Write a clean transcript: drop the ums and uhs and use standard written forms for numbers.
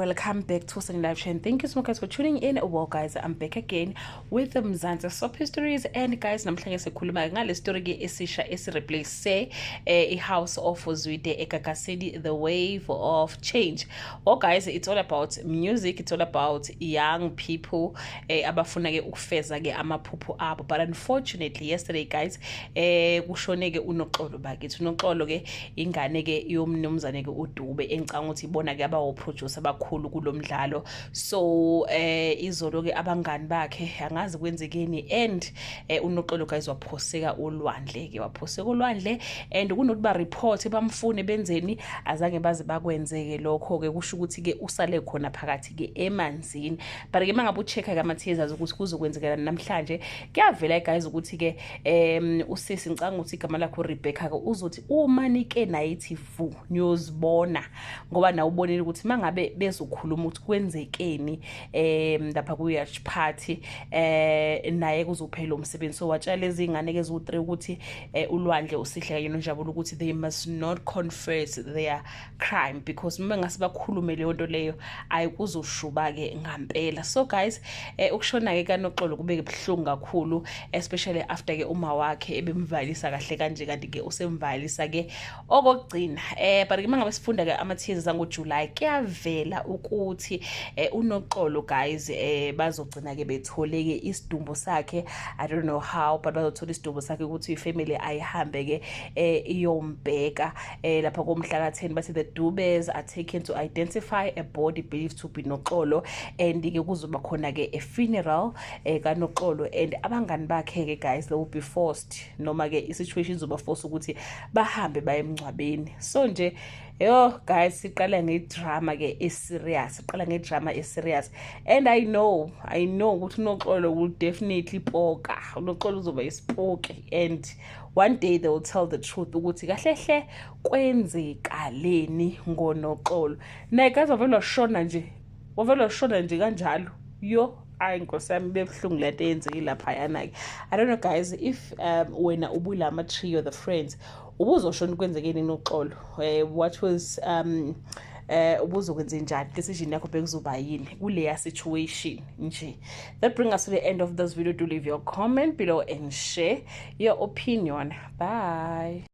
Welcome back to Sunny Live Chain. Thank you so much, guys, for tuning in. Well, guys, I'm back again with the Mzansi Soap Histories. And guys, namhlanje sikhuluma ngale story ke esisha esi-replace i-House of Zwide eGagasini, The Wave of Change. Well, guys, it's all about music. It's all about young people abafuna ke ukufeza ke amaphupho abo. But unfortunately, yesterday, guys, kushone ke uNoxolo bakithi. UNoxolo ke ingane ke yomnumzane ke uDube, engicanga ukuthi ibona ke abawo-producer abakhulu kulomdlalo. So izolo ke abangani bakhe, angazi kwenzekeni, and uNoxolo, guys, waphoseka olwandle ke, waphoseka olwandle, and kunokuthi ba report, bamfune, benzeni, azange baze bakwenzeke lokho ke. Kusho ukuthi ke usale khona phakathi ke emanzini. But ke mangabe u-check-a ke ama-teasers ukuthi kuzokwenzekela namhlanje, kuyavela, guys, ukuthi ke usisi, ngicanga ukuthi igama lakhe uRebecca ke, uzothi uma nike nayithi vu niyozibona, ngoba nawe ubonile ukuthi mangabe bezokhuluma ukuthi kwenzekeni lapha ku-yacht party, naye kuzophela umsebenzi. So watshela lezi ingane ke eziwu-3 ukuthi uLwandle, uSihle kanye noNjabulo, ukuthi they must not confess their crime, because uma ngase bakhulume leyo nto leyo, ayikuzoshuba-ke ngampela. So guys, ukushona-ke kaNoxolo kube buhlungu kakhulu, especially after ke uma wakhe ebemvalisa kahle kanje, kanti-ke usemvalisa-ke okokugcina. But ke mangabe sifunda-ke ama-teasers angoJuly, kuyavela ukuthi uNoxolo, guys, bazogcina-ke bethole-ke isidumbu sakhe. I don't know how, but bazothola isidumbu sakhe, ukuthi ifamily ayihambe-ke iyombheka lapha komhla ka-10. Bathi the Dubes are taken to identify a body believed to be Noxolo, and-ke kuzoba khona-ke a funeral kaNoxolo, and abangani bakhe-ke, guys, they will be forced, noma-ke i-situation izoba force ukuthi bahambe baye emngcwabeni. So nje, yo guys, siqala ngedrama ke eserious, siqala ngedrama eserious, and I know ukuthi uNoxolo will definitely poka. UNoxolo uzoba isipoki, and one day they will tell the truth ukuthi kahle hle kwenzekaleni ngoNoxolo. Naye, guys, wavele washona nje, wavele washona nje kanjalo. Yo, ayi nkosi yami, bebuhlungu lento eyenzekile laphayana-ke. I don't know, guys, if wena ubula ama-trio, the friends, ubuzoshona kwenzekeni noXolo, what was ubuzokwenze njani, decision yakho bekuzoba yini kuleya situation nje? That bring us to the end of this video. Do leave your comment below and share your opinion. Bye.